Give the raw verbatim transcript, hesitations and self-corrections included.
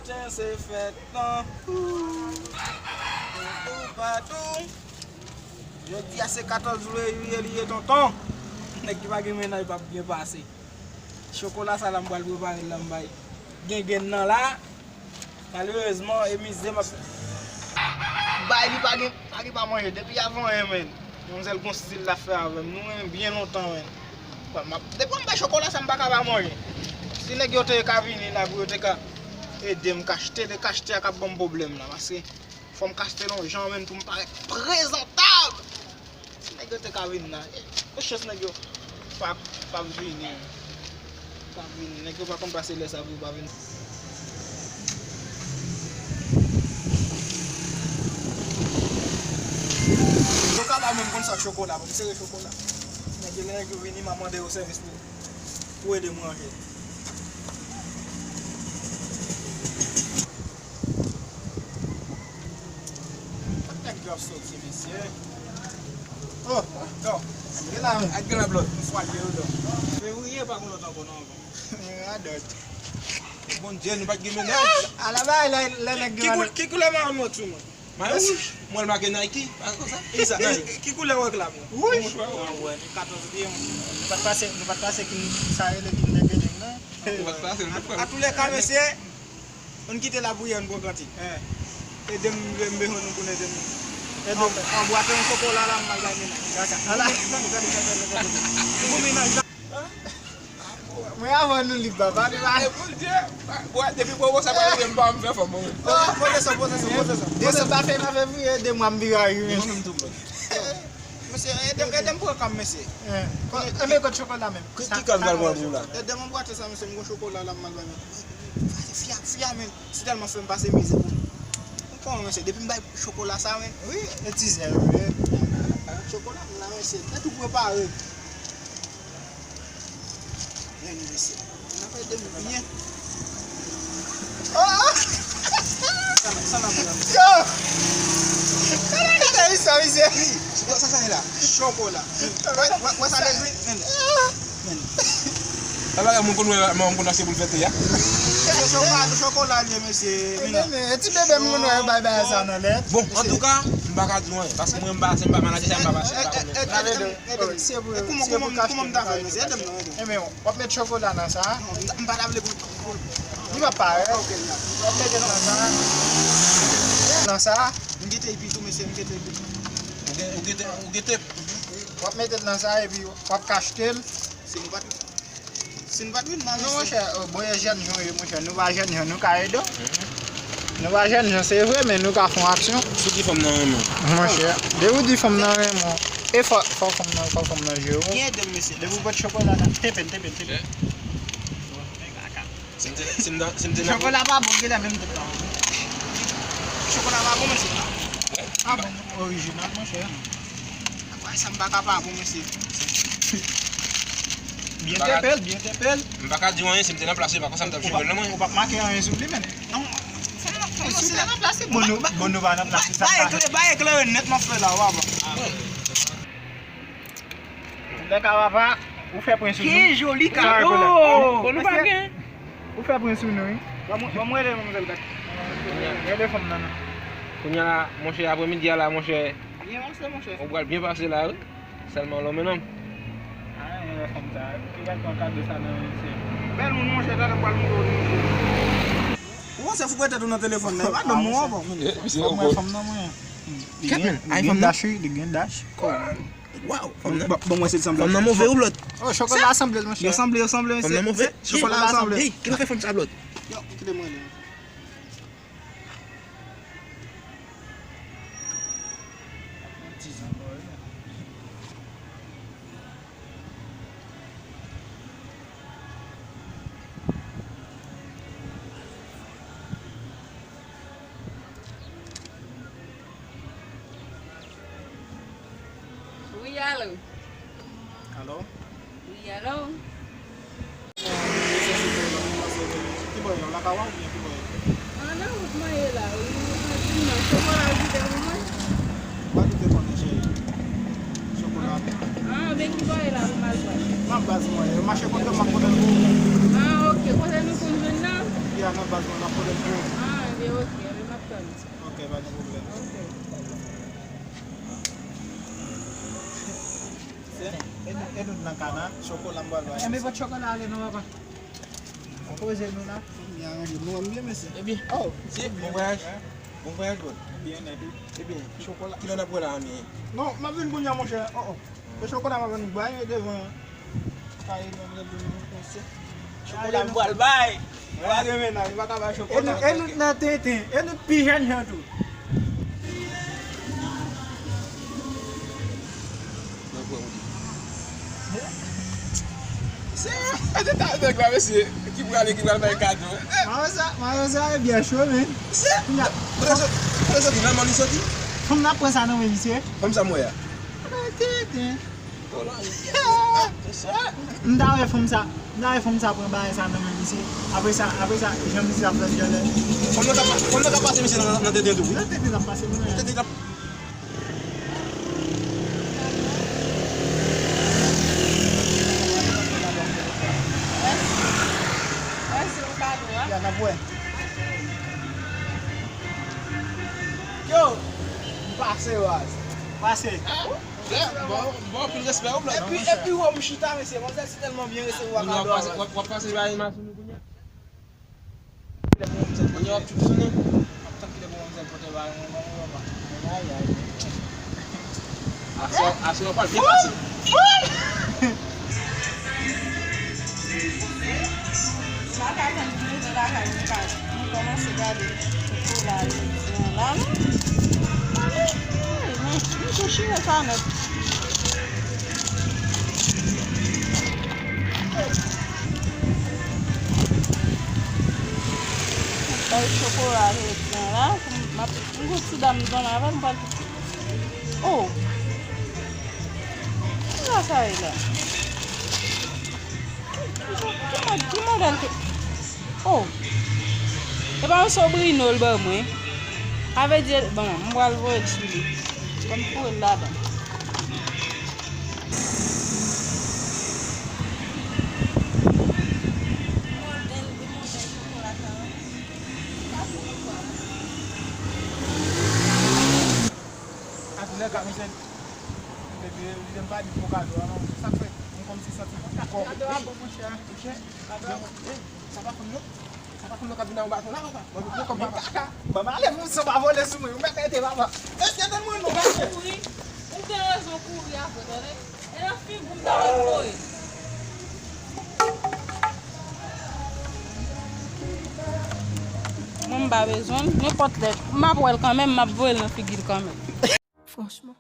Sen se fèt lan. Toupatou. Jodi a se katòz juillet li ye, tonton. Nèg ki pa gen mennaj p ap byen pase. Chokola sa la m pral prepare l la, m bay Gengen nan la. Malerezman, e mizè m ap bay li, pa gen, pa gen pa manje. Depi avan yè, menn. Manmzèl gon stil l ap fè avè m. Nou renmen byen lontan, menn. Bon, m ap, depi m bay chokola sa, m pa ka pa manje. Si nèg yo te ka vini la pou yo te ka ede m kachte, te kachte a k ap ban m pwoblèm la. Paske fò m kachte l yon jan, menn, pou m parèt prezantab. Si nèg yo te ka vin la, e, e chans nèg yo pa, pa vini. Pa vini. Nèg yo pa konn pase lè sa pou yo pa vini. Yo ka pa menm konn sa k chokola, pou m sere chokola. Nèg yo, lè nèg yo vini, m a mande yo sèvis pou, pou ede m ranje. Kot nèg yo ap soti, mesye? Oh, non. Gen la, ak gen la blòt. Fwa de yo, non. Fevriye pa gen lòt ankò, non, ankò. Radòt. Bondye, nou pa t gen mennaj. Ala bay, lè, lè nèg ki gen koulè, ki koulè mayo nou sou mwen? Mayo wouj. Mwen l make Nike, pa konsa? Ki sa? Ki, ki koulè wòk la, mwen? Wouj. Mwen wè, nou katòz byen, mwen. Nou pa t pase, nou pa t pase ki sa rele ki nèg nan. Nou pa t pase, nou pa t pase. Atoulèka, mesye, ann kite lapriyè, ann pran kantik. Ede m, m bezwen nou pou n ede m. Ede m. Anbwate yon chokola la, m al bay mennaj. Gade, gade, gade, gade, gade. Bon mennaj la. Mwen avan nou li papa, li pa. E Bondye, bwa, depi pwopo sa pa rive, m pa m fè fò mwen. Oh, poze sa, poze sa, poze sa. Depi pa fè, pa fè vre, de mwa m vire arive. Mwen menm tou blòt. Mesye, ede m, ede m pran kanm, mesye. Enben, kot chokola menm? Ki, ki kanm pral pran pou la? Ede m anbwate sa, mesye, m gon chokola la, m al bay mennaj. Fia, fia, men, si tèlman fè m pase mizè pou. Ou konn, mesye, depi m bay chokola sa, men. Wi, e ti zèl, wi. Chokola m la, mesye, te tou prepare. Men, mesye, n ap ede m byen. Oh! Sa n ap, sa n ap pran? Yo! Sa n ap fè sa, mesye? Wi, sa, sa, sa e la. Chokola. Wè, wè, wè sa depi? Men. Men. Sa bagay moun konn wè, moun konn achte pou l fete a. Se chokola, chokola li ye, mesye. Men, men, e ti bebe moun wè yo bay bagay sa nan lèt. Bon, antouka, m pa ka di w anyen, paske mwen m pa, se m pa manager sa, m pa, m pa konnen. Ede m, ede m. E kouman, kouman, kouman m ta fè, mesye? Ede m non, ede m. Enben, w ap met chokola nan sa. Non, m pa, m pa ta vle pou, pou. Li p ap parèt. Ok, w ap mete nan sa. Nan sa. M kite epi tou, mesye, m kite epi. Ou gen, ou gen, ou gen. W ap mete l nan sa epi w ap kachte l. Si nou pa t, si nou pa t vin nan. Non, mesye. Monchè, bon, e jèn jan yo, monchè. Nou pa jèn jan, nou ka ede w. Nou pa jèn jan, se vre, men nou ka fè yon aksyon. Sou ki fanm nan renmen w? Monchè, depi w di fanm nan renmen w, e fò, fò fanm nan, fò fanm nan jere w. Byen ede m, mesye. Depi w pot chokola sa, tepen, tepen, tepen. Si m te, si m te, si m te nan. Chokola pa bon, genlè menm tout tan. Chokola pa bon, mesye. Pa bon, orijinal, monchè. Apre sa, m pa ka pa bon, mesye. Byen tepe l, byen tepe l. M pa ka di w anyen, si m te nan plas li, pa konsa m t ap jere l non, mwen. Ou p ap make anyen sou li, menm. Non, non, si te nan plas li, bon, nou, bon, nou pa nan plas li, sa pa. Bay eklere, bay eklere nèt m ap fè la, w ap wè. Lè ka papa, ou fè pwen sou nou. Ki joli kado! Bon, nou pa gen. Ou fè pwen sou nou, wi. Ban mwen, ban mwen rele manmzèl gad. Rele fanm nan, non. Kounye a la, monchè, aprèmidi a la, monchè. Byen pase, monchè. Ou pral byen pase la, wi. Sèlman lòm e nonm. Ah, e fanm sa, ki gad pran kado sa nan men, mesye. Bèl moun, monchè, talè m pral montre w li, monchè. Ou panse fou pete tou nan telefòn nan, e pa nonm ou an, bon. Fò mwen fanm nan mwen. Kèt, men, li gen dash, wi, li gen dash. Waw, fanm nan. Bon, bon, mwen se sanble. Fanm nan move ou blòt. Oh, chokola sanble l, monchè. Yo sanble, yo sanble, mesye. Fanm nan move. Chokola sanble. Ey, ki nou fè fanm sa blòt? Yo, kite mwen li. Ti zanmò, wi. Wi, alo. Alo? Wi, alo. Ki bò ye la, lakay ou oubyen ki bò ye? Ah, nan wout mwen ye la, wi. Mwen di non, se mwen la kite pou mwen. Ou pa kite konnen, cheri. Chokola. Ah, ben ki bò ye la, pou m al pran? M ap baz mwen, yo mache kote m ap konnen pou ou. Ah, ok. Kote nou konn jwenn nan? Ya nan baz mwen, n ap pwoblèm pou ou. Ah, ebyen, ok, ebyen, m ap tann. Ok, pa gen pwoblèm. Ok. Se, e nou, e nou nan kana, chokola m pral bay. Enben, pot chokola ale non, papa. Ou poze nou la. Byen aranje, nou wè m byen, mesye. Ebyen, oh, mesye, bon vwayaj. Bon vwayaj, bro. Byen nèt, wi. Ebyen, chokola. Kilè n ap wè la, ami? Non, m ap vin kounye a, monchè. Oh, oh. Se chokola m ap vin bay devan. Kay nan mwen, mesye. Chokola m pral bay. Pa gen mennaj, pa ka bay chokola. E nou, e nou nan tenten, e nou pi jèn jan tou. Mwen kwè ou li. Se, e te ta nèg la, mesye, ki prale, ki pral bay kado. Mwen sa, mwen sa, e byen cho, men. Se, kote soti, kote soti, nan mòn li soti? Fanm nan pran sa nan men misye. Fanm sa m wè a. Tenten. M ta wè fanm sa, m ta wè fanm sa pran bagay sa nan men misye. Apre sa, apre sa, jan misye ap fè vyolè. Fanm nan ka pa-, fanm nan ka pase misye nan, nan tenten tou, wi. Nan tenten l ap pase, wi. Nan tenten l ap Mèsi, mèsi pou kado a. Ya, n ap wè. Yo, m pase, baz. Pase. Bon, bon, anpil respè, wi, brother. Epi, epi, wè m chita, mesye, manzè si tèlman byen resevwa kado a, baz. W ap pase bay imaj sou nou kounye a? Kounye a w ap tchout sou nou. M ap tann kilè pou manzè pote bay mwen, mwen, mwen, mwen. Ay, ay. Aswè, aswè w pral byen pase. M pa ka tann pou m rive lakay mwen, kay. M kòmanse gade foto la, jodi a la, non. Ale, ale, mwen, m tou chire sa nèt. Bay chokola jodi a la, m ap, m gon ti dam zanmi avè m, m pral, oh! Kisa sa ye la? Ki, ki, ki modèl ke, oh! E pa yon sobrino l ban mwen. Sa vle di, bon, m pral voye l sou li. Ban m foure l ladan. Ak lè ka misye, depi lè m pa di pou kado a non. Sa k fè m kòmsi santi m kò. Kado a bon, monchè. Monchè, kado a bon. Sa pa fanm non. Sa pa fanm nan k ap vin nan yon baton la, papa. Mwen, mwen kòm papa. Kaka. Ban m ale pou sa pa vole sou mwen. Ou mèt rete, papa. Mesye, tann mwen non, mesye. Kouri. Ou gen rezon kouri avè, tande. E nan figi w ta wè voye. Mwen m pa bezwen l. Nenpòt lè. M ap wè l kanmenm, m ap voye l nan figi l kanmenm. Franchman.